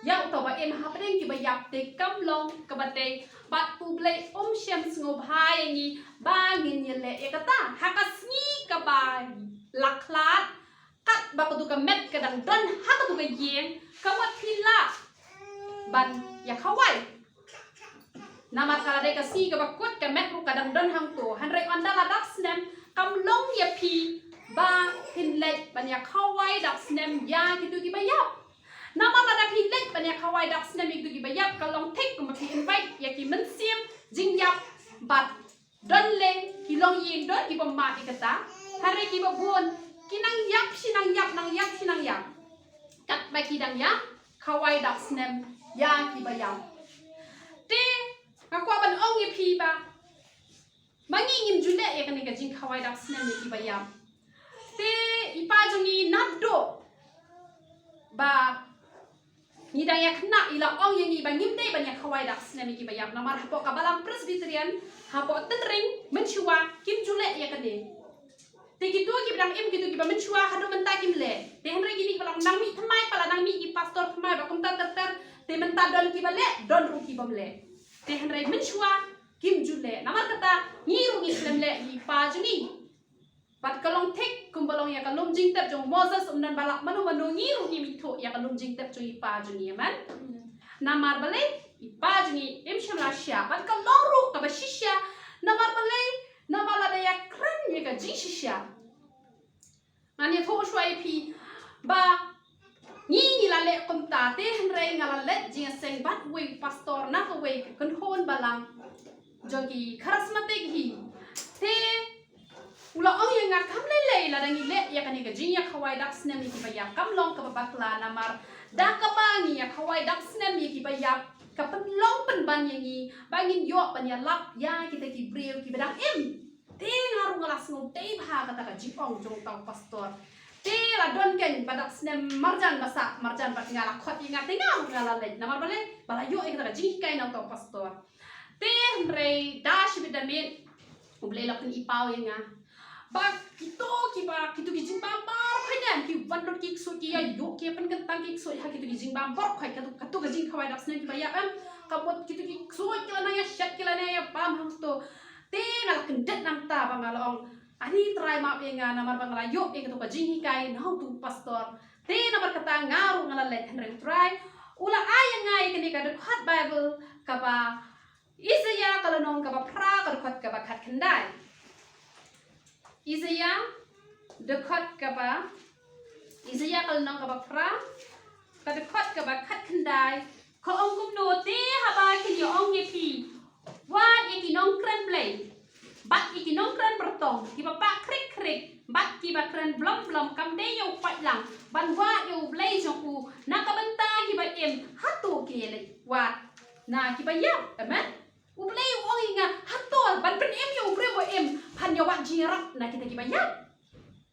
ïa uta uba im hapdeng kiba ïap, te kam long kaba dei, bad U Blei um shym sngewbha ïa ngi ba ngin ïaleh ïa kata ha ka sngi kaba la khlad, katba katu ka met ka dang don ha katu ka ïing, ka mut phi lah ban ïa khawai. Namar ka la dei ka sngi kaba kut, ka met ruh ka dang don hangto. Hynrei ynda la dap snem, kam long ïa phi ba phin leit ban ïa khawai dap snem ïa kitu kiba ïap. Namar lada phi leit ban ïa khawai dap snem ïa kitu kiba ïap, ka long thik kumba phi invite ïa ki mynsiem jingïap bad don lei ki longïing, don kiba mad ïa kata. Hynrei kiba bun ki nang ïap shi nang ïap, nang ïap shi nang ïap, katba ki dang ïa khawai dap snem ïa kiba ïap. Te nga kwah ban ong ïa phi ba ma ngi ngim ju leh ïa kane ka jingkhawai dap snem ïa kiba ïap. Te i pa jong ngi naduh ba ngi dang ïa khynnah i la ong ïa ngi ba ngim dei ban ïa khawai dap snem ïa kiba ïap, namar hapoh ka balang Presbyterian hapoh Tynring mynshuwa kim ju leh ïa kane. Te kito kiba dang im, kito kiba mynshuwa haduh mynta kim leh. Te hynrei kine kiba long nang mih thymmai, pala nang mih ki pastor thymmai ba kumta ter ter, te mynta don kiba leh, don ruh kibym leh. Te hynrei mynshuwa kim ju leh. Namar kata ngi ruh ngi slem leh ïa i pa jong ngi. Bad ka long thik kumba long ïa ka lum jingtep jong Moses, um don ba lah mano mano, ngi ruh ngim ithuh ïa ka lum jingtep jong i pa jong ngi, amen. Namar balei? I pa jong ngi im shym la shisha. Bad ka long ruh kaba shisha. Namar balei? Namar lada ïa kren ïa ka jingshisha, ngan ïathuh shuwa ïa phi ba ngi ngi la leh kumta, te hynrei nga la leit jingïaseng bad uwei u pastor na kawei ka kynhun balang jong ki Charismatic hi. Te u la ong ïa nga, kam lei lei lada ngi leh ïa kane ka jingïakhawai dap snem ïa kiba ïap, kam long kaba bakla, namar da kaba ngi ïakhawai dap snem ïa kiba ïap, ka pynlong pynban ïa ngi ba ngin ïoh ban ïalap ïa kita ki briew kiba dang im. Te nga ruh nga la sngewdei bha kata ka jingong jong uta u pastor. Te la don keiñ ba dap snem marjan ba sah marjan bad nga, la khot ïa nga, te nga ruh nga la leit. Namar balei? Ba la ïoh ïa kata ka jinghikai na uta u pastor. Te hynrei da shibit da miet U Blei la pyni paw ïa nga ba kito kiba, kito ki jingbam baroh khoit, ki wan lut ki ksuid, ki ïa ïuh, ki ïa pynkyntang ki ksuid ha kito ki jingbam baroh khoit, kato, kato ka jingkhawai dap snem kiba ïap, em. Ka mut kito ki ksuid ki la nang ïa shet, ki la nang ïa bam hangto. Te nga la kyndit nangta ba nga la ong, ani Trai, map ïa nga namar ba nga la ïoh ïa kato ka jinghikai na uto u pastor. Te namar kata nga ruh nga la leit, hynrei u Trai u la ai ïa nga ïa kane ka dkhot Baibl kaba Isaiah ka lynnong kaba phra, ka dkhot kaba khatkhyndai. Isaiah dkhot kaba, Isaiah ka lynnong kaba phra, ka dkhot kaba khatkhyndai. Ka ong kumno: Te haba kin ïa ong ïa phi, wad ïa ki nongkren Blei bad ïa ki nongkren byrtong, kiba pah khrik khrik bad kiba kren blom blom, kam dei ïa u paidlang ban wad ïa U Blei jong u na ka bynta kiba im, hato kin ïa leit wad na kiba ïap? Amen. U Blei u ong ïa nga, hato ban pynim ïa u briew ba im phan ïa wad jingïarap na kita kiba ïap?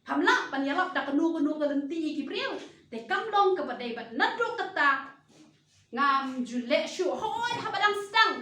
Pham lah ban ïalap da kano kano ka lynti ïa ki briew. Te kam long kaba dei, bad naduh kata ngam ju leh shuh. Hooid, haba dang sdang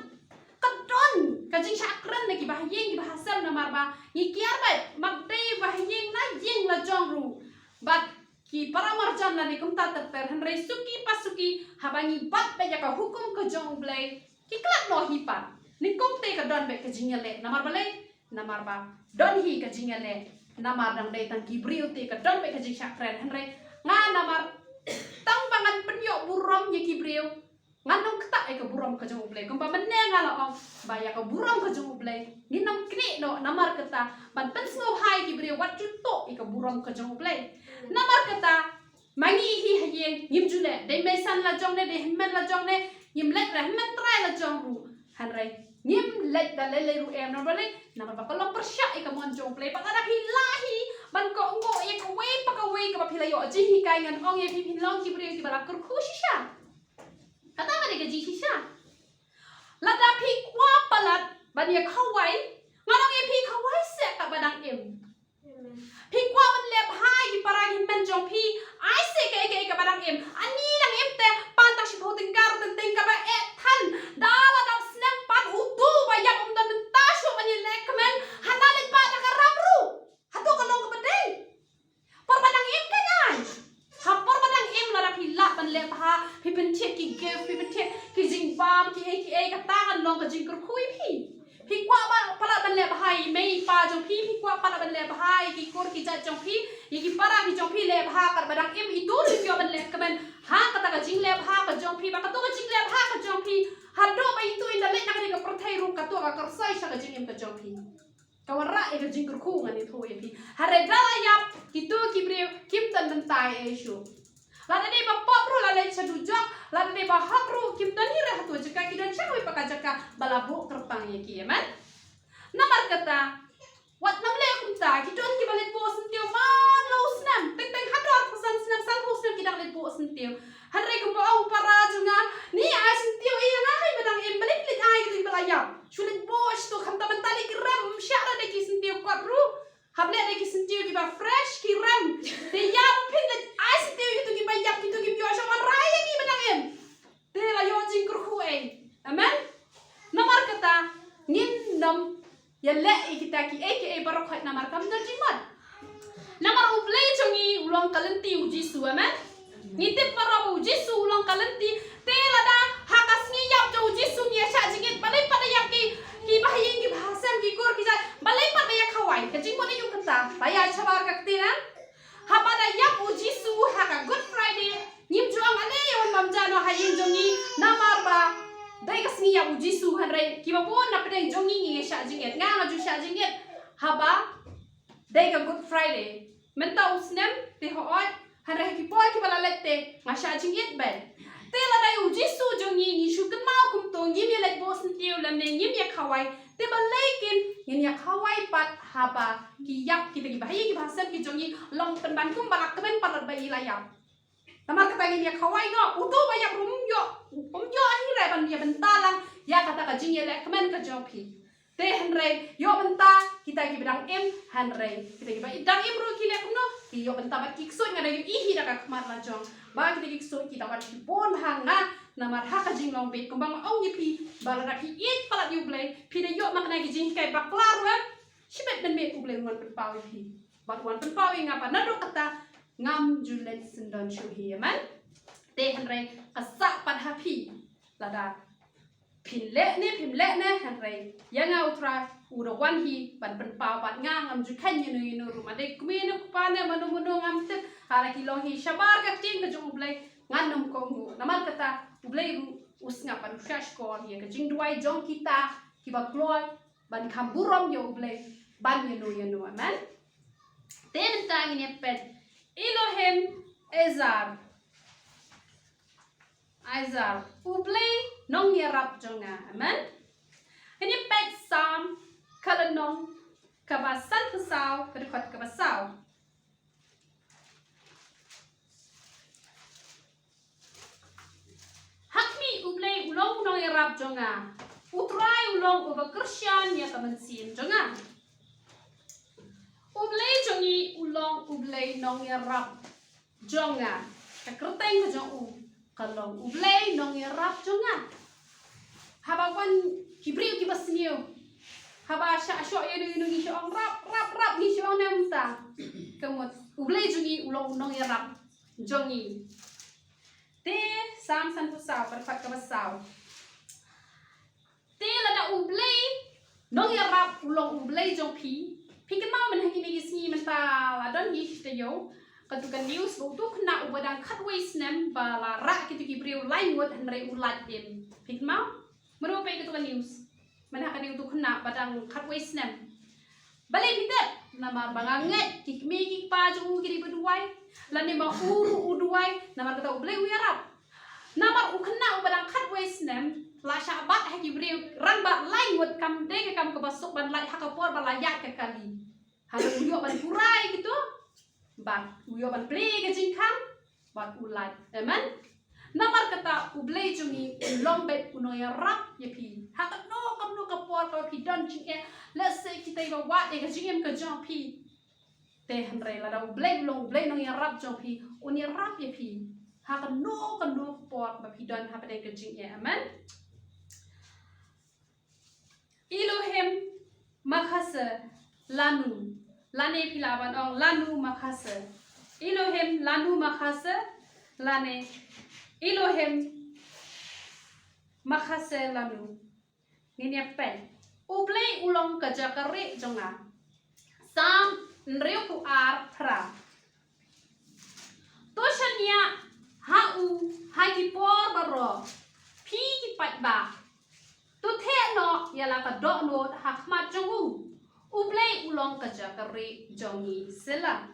ka don ka jingshah kren na kiba ha ïing kiba ha sem, namar ba ngi kiar bad map dei ba ha ïing na ïing la jong ruh bad ki para marjan lane kumta ter ter, hynrei suki pa suki haba ngi bat bad ïa ka hukum ka jong U Blei, ki klet noh hi pat. Nyngkong te ka don bad ka jingïaleh, namar balei? Namar ba don hi ka jingïaleh, namar dang dei tang ki briew te ka don bad ka jingshah kren, hynrei nga namar tang ba ngan pynïoh burom ïa ki briew, ngan ym ktah ïa ka burom ka jong U Blei. Kumba mynne nga la ong ba ïa ka burom ka jong U Blei ngin ym knieh noh, namar kata ban pynsngewbha ïa ki briew wat ju tuh ïa ka burom ka jong U Blei. Namar kata ma ngi hi ha ïing ngim ju leh, dei meisan la jong ne, dei hynmen la jong ne, ngim leh re hynmen trai la jong ruh. Hynrei ngim leit da lei lei ruh em, namar balei? Namar ba ka long pyrshah ïa ka mon jong U Blei. Bad lada phi lah hi ban kohnguh ïa kawei pa kawei kaba phi la ïoh jinghikai, ngan ong ïa phi, phin long ki briew kiba la kyrkhu shisha. Kata ka dei ka jingshisha. Lada phi kwah palat ban ïa khawai, ngan ong ïa phi, khawai seh katba dang im. Phi kwah ban leh bha ïa ki para ki hynmen jong phi, ai seh kaei kaei kaba dang im. Ani dang im te, pan tang shiphew tyngka, teng teng kaba eh than. Da la dap snem pat uto ba ïap um don bynta shuh ban ïaleh kmen, hana leit pat da ka ram ruh. Hato ka long kaba dei? Por ba dang im ka ngai. Ha por ba dang im lada phi lah ban leh bha, phi pynthied ki gift, phi pynthied ki jingbam, kiei kiei, kata kan long ka jingkyrkhu ïa phi. Phi kwah ba palat ban leh bha ïa i mei i pa jong phi, phi kwah palat ban leh bha ïa ki kur ki jait jong phi, ïa ki para ki jong phi, leh bha katba dang im, ito ruh ïoh ban leh kmen ha kata ka jingleh bha ka jong phi, ba kato ka jingleh bha ka jong phi, haduh ba ito in da leit na kane ka pyrthei ruh, kato ka kyrsoi sha ka jingim ka jong phi. Ka wanrah ïa ka jingkyrkhu, ngan ïathuh ïa phi. Hynrei da la ïap, kito ki briew kim don bynta ei ei shuh. Lada dei ba pop ruh la leit sha dujok, lada dei ba hok ruh kim don hi re ha tu jaka, ki don sha kawei pat ka jaka ba la buh kyrpang ïa ki, amen. Namar kata, wat nang leh kumta, ki don kiba leit buh syntiew man la u snem, teng teng haduh arphew san snem, sanphew snem ki dang leit buh syntiew. Hynrei kumba ong u para jong nga, ni ai syntiew ïa nga hi ba dang im, balei phi leit ai ïa kito kiba la ïap? Shu leit buh shuh, khamtam mynta lei ki rem, ym shah re da ki syntiew kot ruh. Hap leh da ki syntiew kiba fresh, ki rem. Te ïa ba phin leit ai syntiew ïa kito kiba ïap, kito kim ïoh shuh, wanrah ïa ki ba dang im. Te la ïoh jingkyrkhu ei. Amen. Namar kata, ngin nym ïaleh ïa kita kiei kiei baroh khoit namar kam don jingmut. Namar U Blei jong ngi u long ka lynti U Jisu, amen. Ngi tip baroh ba U Jisu u long ka lynti, te lada ha ka sngi ïap jong U Jisu ngi ïashah jingit, balei pat da ïap ki, kiba ha ïing kiba ha sem, ki kur ki jait, balei pat ba ïakhawai? Ka jingmut aïu kata? Ba ïa shabar ka ktien, em? Haba da ïap U Jisu ha ka Good Friday, ngim ju ong ale ïa wan bam ja noh ha ïing jong ngi, namar ba dei ka sngi ïap U Jisu, hynrei kiba bun na pdeng jong ngi ngi ïashah jingit. Nga nga ju shah jingit haba dei ka Good Friday. Mynta u snem te hooid, hynrei ha ki por kiba la leit te nga shah jingit beit. Te lada ïa U Jisu jong ngi ngi shu kynmaw kumto, ngim ïaleit buh syntiew lane ngim ïakhawai, te balei kin ngin ïakhawai pat haba ki ïap kita kiba ha ïing kiba ha sem ki jong ngi, long pynban kumba la kmen palat ba i la ïap. Namar kata ngin ïakhawai noh, uto ba ïap ruh um ïoh, um ïoh hi re ban ïa bynta lang ïa kata ka jingïaleh kmen ka jong phi. Te hynrei ïoh bynta kita kiba dang im, hynrei kita kiba dang im ruh ki leh kumno? Ki ïoh bynta bad ki ksuid. Nga da ïohi da ka khmat la jong ba kita ki ksuid ki da wan ki bun ha nga, namar ha ka jinglong beit kumba nga ong ïa phi ba lada phi ïeit palat ïa U Blei, phi da ïoh ma kane ki jinghikai bakla ruh, shibit mynmiet U Blei un wan pynpaw ïa phi. Bad un wan pynpaw ïa nga pat, naduh kata ngam ju leit syndon shuh hi, amen. Te hynrei ka sah pat ha phi, lada phin leh ne phim leh ne, hynrei ïa nga U Trai u da wan hi ban pynpaw bad nga, ngam ju kheiñ ïano ïano ruh, ma dei kmie ne kpa ne mano mano ngam tip. Haba ki long hi shabar ka ktien ka jong U Blei, ngan nym kohnguh. Namar kata U Blei ruh u sngap bad u shahshkor ïa ka jingduwai jong kita kiba kloi ban kham burom ïa U Blei ban ïano ïano, amen. Te mynta ngin ïa peit Elohim Ezra. Ezra, U Blei nongïarap jong nga. Amen. Ngin ïa peit Salm ka lynnong kaba sanphew saw, ka dkhot kaba saw. Ha khmih, U Blei u long u nongïarap jong nga. U Trai u long uba kyrshan ïa ka mynsiem jong nga. U Blei jong ngi u long U Blei nongïarap jong nga. Ka kyrteng ka jong u ka long U Blei nongïarap jong nga. Haba wan ki briew kiba sniew, haba shah shoh ïano ïano ngi shu ong rap rap rap, ngi shu ong ne mynta. Ka mut U Blei jong ngi u long u nongïarap jong ngi. Te Salm sanphew saw, ka dkhot kaba saw. Te lada U Blei nongïarap u long U Blei jong phi, phi kynmaw mynhynnin ki sngi mynta la don hi sha taïew katu ka news ba utu u khynnah uba dang khatwei snem ba la rah kito ki briew lai ngut hynrei u lait im. Phi kynmaw? Mano peit katu ka news? Mynta ka dei utu u khynnah ba dang khatwei snem. Balei phi tip? Namar ba nga ngeit ki kmie ki kpa jong u ki dei ba duwai, lane ma u ruh u duwai, namar kata U Blei u ïarap. Namar u khynnah uba dang khatwei snem, la shah bat ha ki briew, rangbah lai ngut, kam dei ka kam kaba suk ban lait ha ka por ba la ïaid ka kali. Haba u ïoh ban pura ïa kito, bad u ïoh ban plie ïa ka jingkhang, bad u lait. Amen. Namar kata U Blei jong ngi u long beit u nongïarap ïa phi ha kano kano ka por kaba phi don jingeh. Lehse kita iba wad ïa ka jingim ka jong phi. Te hynrei lada U Blei u long U Blei nongïarap jong phi, un ïarap ïa phi ha kano kano ka por ba phi don hapdeng ka jingeh. Amen. Elohim Makhasehlanu. Lane phi lah ban ong Lanu Makhasehlanu. Elohim Lanu Makhasehlanu. Lane Elohim Makhasehlanu. Ngin ïa peit. U Blei u long ka jaka rieh jong nga. Salm hynriewphew ar phra. To shaniah ha u ha ki por baroh, phi ki paidbah. To theh noh ïa la ka dohnud ha khmat jong u. U Blei u long ka jaka rieh jong ngi. Selah.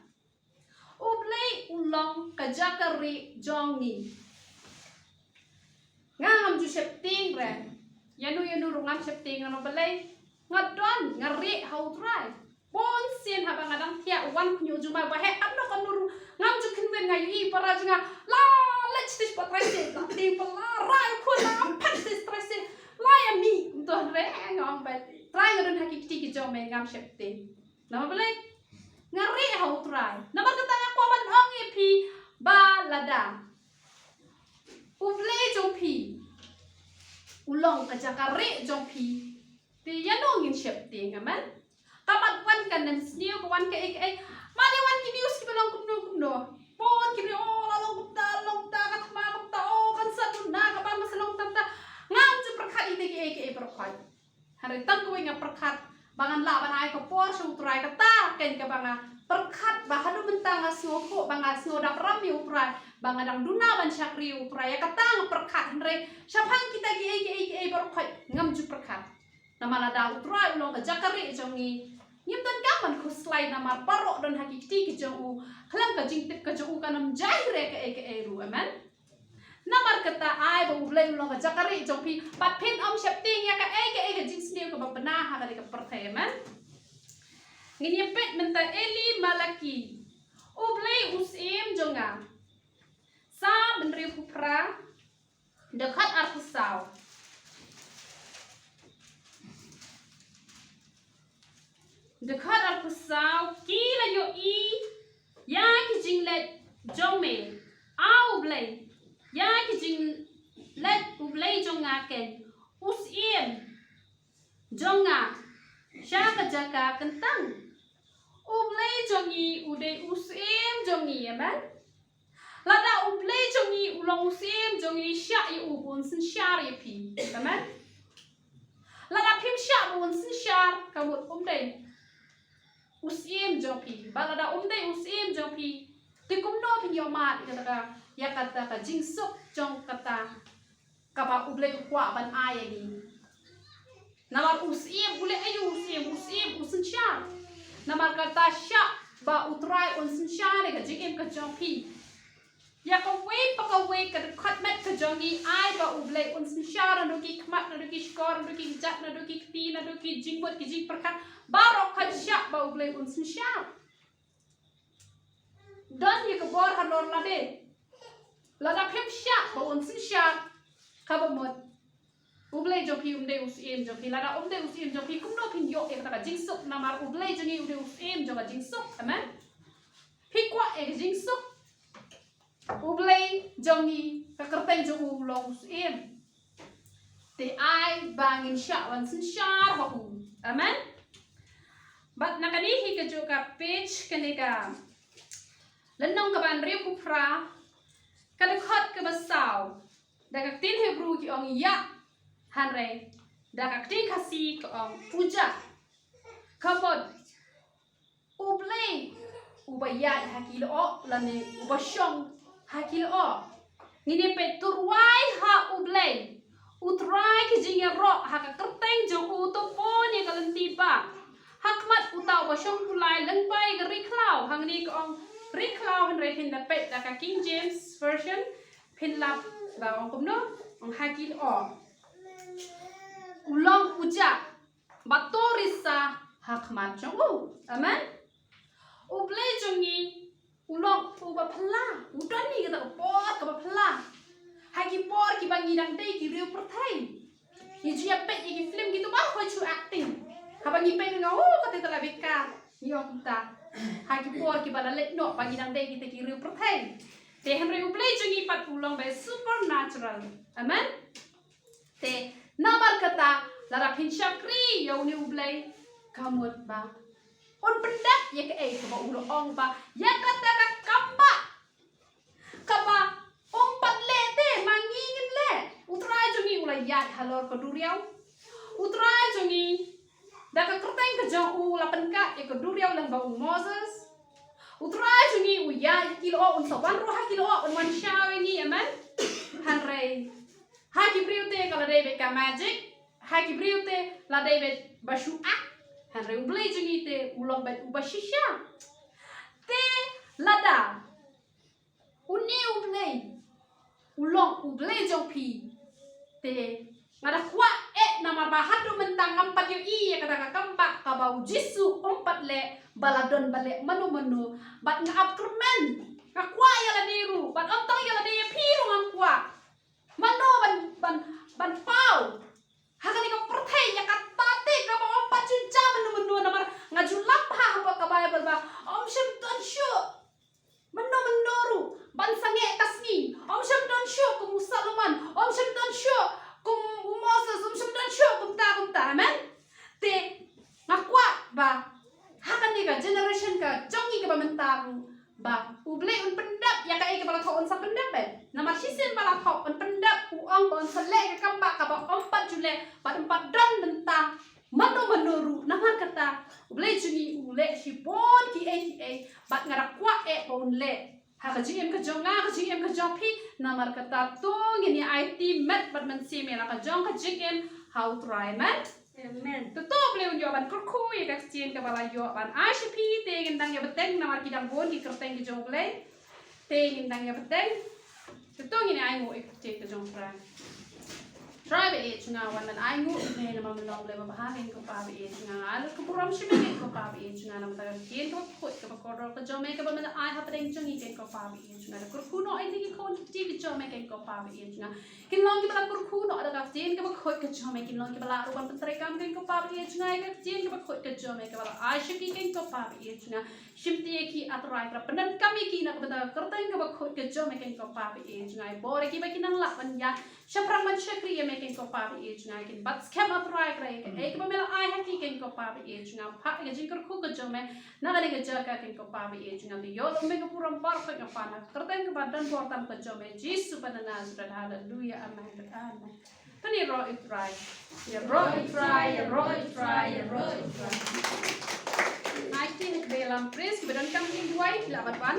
U Blei u long ka jaka rieh jong ngi. Nga ngam ju sheptieng re. Ïano ïano ruh ngam sheptieng, namar balei? Nga don, nga rieh ha U Trai. Bun sien haba nga dang thiah u wan khñiuh jumai ba heh katno katno ruh ngam ju kynmaw. Nga ïohi para jong nga la leit stage ba Trai stage, la tieng ba la rai u khun, la phet stage Trai stage, la ïa mih kumto re. Nga ong ba Trai, nga don ha ki kti ki jong me, ngam sheptieng. Namar balei? Nga rieh ha U Trai. Namar kata nga kwah ban ong ïa phi ba lada U Blei jong phi u long ka jaka rieh jong phi, te ïano ngin sheptieng? Amen. Ka mat wan ka nemsniew, ka wan kaei kaei. Mane wan ki news kiba long kumno kumno. Bun ki briew, oh, la long kumta, la long kumta, ka thma kumta, oh, kan sa duna kaba nga sa long kumta. Ngam ju pyrkhat ïa kiei kiei baroh khoit. Hynrei tang kawei nga pyrkhat ba ngan lah ban ai ka por sha U Trai. Kata kein kaba nga pyrkhat ba haduh mynta nga sngewthuh ba nga sngew dap ram ïa U Trai, ba nga dang duna ban shakri ïa U Trai. Ïa kata nga pyrkhat, hynrei shaphang kita kiei kiei kiei baroh khoit ngam ju pyrkhat. Namar lada U Trai u long ka jaka rieh jong ngi, ngim donkam ban khuslai, namar baroh don ha ki kti ki jong u. Khlem ka jingtip ka jong u kan ym jia hi re kaei kaei ruh. Amen. Namar kata ai ba U Blei u long ka jaka rieh jong phi, bad phin ym sheptieng ïa kaei kaei ka jingsniew kaba bna ha kane ka pyrthei. Amen. Ngin ïa peit mynta Eli Malaki. U Blei u syiem jong nga. Salm hynriewphew phra, dkhot arphew saw. Dkhot arphew saw. Ki la ïohi ïa ki jingleit jong me, A U Blei, ïa ki jingleit U Blei jong nga kein, u syiem jong nga sha ka jaka kyntang. U Blei jong ngi u dei u syiem jong ngi. Amen. Lada U Blei jong ngi u long u syiem jong ngi, shah ïa u ba un synshar ïa phi. Amen. Lada phim shah ba un synshar, ka mut um dei u syiem jong phi. Bad lada um dei u syiem jong phi, te kumno phin ïoh mad ïa kata ka, ïa kata ka jingsuk jong kata kaba U Blei u kwah ban ai ïa ngi? Namar u syiem u leh aïu? U syiem, u syiem u synshar. Namar kata shah ba U Trai un synshar ïa ka jingim ka jong phi. Ïa kawei pa kawei ka dkhot met ka jong ngi, ai ba U Blei un synshar naduh ki khmat, naduh ki shkor, naduh ki kjat, naduh ki kti, naduh ki jingmut ki jingpyrkhat. Baroh ka shah ba U Blei un synshar. Don ïa ka bor halor lade. Lada phim shah ba un synshar, kaba mut U Blei jong phi um dei u syiem jong phi. Lada um dei u syiem jong phi, kumno phin ïoh ïa kata ka jingsuk? Namar U Blei jong ngi u dei u syiem jong ka jingsuk. Amen. Phi kwah ïa ka jingsuk? U Blei jong ngi, ka kyrteng jong u long u syiem. Te ai ba ngin shah ban synshar ha u. Amen. Bad na kane hi kajuh ka page, kane ka lynnong kaba hynriewphew phra, ka dkhot kaba saw, da ka ktien Hebru ki ong ïa, hynrei da ka ktien Khasi ka ong puja. Ka mut U Blei uba ïaid ha ki lyoh lane uba shong ha ki lyoh. Ngin ïa peit: To rwai ha U Blei, U Trai, ki jingïaroh ha ka kyrteng jong u, to pun ïa ka lynti bah ha khmat uta uba shong pulai lyngba ïa ka ri khlaw. Hangne ka ong ri khlaw, hynrei phin da peit da ka King James Version, phin lap ba ong kumno, ong ha ki lyoh. u long u jah, bad to risa ha khmat jong u. Amen. U Blei jong ngi u long uba phylla, u don ïa kata ka por kaba phylla ha ki por kiba ngi dang dei ki riew pyrthei. Ngi ju ïa peit ïa ki film kito ba hoi shu acting. Haba ngi peit ngi ong, oh, kata te la beikar. Ngi ong kumta ha ki por kiba la leit noh ba ngi dang dei kita ki riew pyrthei. Te hynrei U Blei jong ngi pat u long ba supernatural. Amen. Te namar kata lada phin shakri ïa une U Blei, ka mut ba un pyndep ïa kaei kaba u la ong ba ïa kata ka kambah kaba um pat leh te ma ngi ngin leh. U Trai jong ngi u la ïaid halor ka duriaw. U Trai jong ngi da ka kyrteng ka jong u la pynkat ïa ka duriaw lyngba u Moses. U Trai jong ngi u ïaid ha ki lyoh, un sa wan ruh ha ki lyoh, un wan shaw ïa ngi, amen. Hynrei ha ki briew te ka la dei beit ka magic. Ha ki briew te la dei beit ba shu act. Hynrei U Blei jong ngi te u long beit uba shisha. Te lada une U Blei u long U Blei jong phi, te nga da kwah eh namar ba haduh mynta ngam pat ïohi ïa kata ka kambah kaba U Jisu um pat leh ba la don ba leh mano mano. Bad nga ap kyrmen, nga kwah ïa lade ruh, bad ym tang ïa lade, ïa phi ruh nga kwah. Mano ban, ban, ban paw ha kane ka pyrthei ïa kata te kaba ym pat ju jah mano mano, namar nga ju lap ha, ha ka Baibl ba ym shym don shuh mano mano ruh ban sangeh ka sngi, ym shym don shuh kum u Solomon, ym shym don shuh kum u Moses, ym shym don shuh kumta kumta. Amen. Te nga kwah ba ha kane ka generation ka jong ngi kaba mynta ruh, ba U Blei un pyndep ïa kaei kaba la thoh, un sa pyndep eh. Namar shisien ba la thoh un pyndep, u ong ba un sa leh ka kambah kaba ym pat ju leh bad ym pat don mynta mano mano ruh. Namar kata U Blei jong ngi u leh shibun kiei kiei, bad nga da kwah eh ba un leh ha ka jingim ka jong nga, ka jingim ka jong phi. Namar kata to ngin ïa aiti met bad mynsiem ïa la ka jong ka jingim ha U Trai. Amen. Amen. Te to U Blei un ïoh ban kyrkhu ïa ka ktien kaba la ïoh ban ai sha phi. Te ngin dang ïa bteng namar ki dang bun ki kyrteng ki jong U Blei. Te ngin dang ïa bteng. Te to ngin ïa ainguh ïa ka ktien ka jong U Trai. Trai ba ïeit jong nga, wan ban ainguh ïa me namar me long U Blei babha, me ko Pa ba ïeit jong nga. Nga ai lut ka burom sha me ko Pa ba ïeit jong nga namar ka ktien kaba khuid kaba kordor ka jong me kaba me la ai hapdeng jong ngi ko Pa ba ïeit jong nga. Da kyrkhu noh ïa ki khun ki kti ki jong me ko Pa ba ïeit jong nga. Kin long kiba la kyrkhu noh da ka ktien kaba khuid ka jong me, kin long kiba la ruh ban pyntreikam ko Pa ba ïeit jong nga ïa ka ktien kaba khuid ka jong me kaba la ai sha ki ko Pa ba ïeit jong nga. Shim ïa ki A Trai, Trai pyndonkam ïa ki na ka bynta ka kyrteng kaba khuid ka jong me ko Pa ba ïeit jong nga. Bor ïa ki ba kin nang lah ban ïaid shaphrang ban shakri ïa me ko Pa ba ïeit jong nga, kin bat skhem A Trai, Trai ïa kaei kaba me la ai ha ki ko Pa ba ïeit jong nga. Phah ïa ka jingkyrkhu ka jong me na kane ka jaka ko Pa ba ïeit jong nga. Te ïoh lut me ka burom baroh ko Pa na ka kyrteng kaba don bor tam ka jong me Jisu ba na Nasareth. Haleluya. Amen. Amen. Pynïaroh ïa U Trai. Ïaroh ïa U Trai, ïaroh ïa U Trai, ïaroh ïa U Trai. Nai ti ha ka Balam Praise kiba donkam jingduwai, lah ban wan.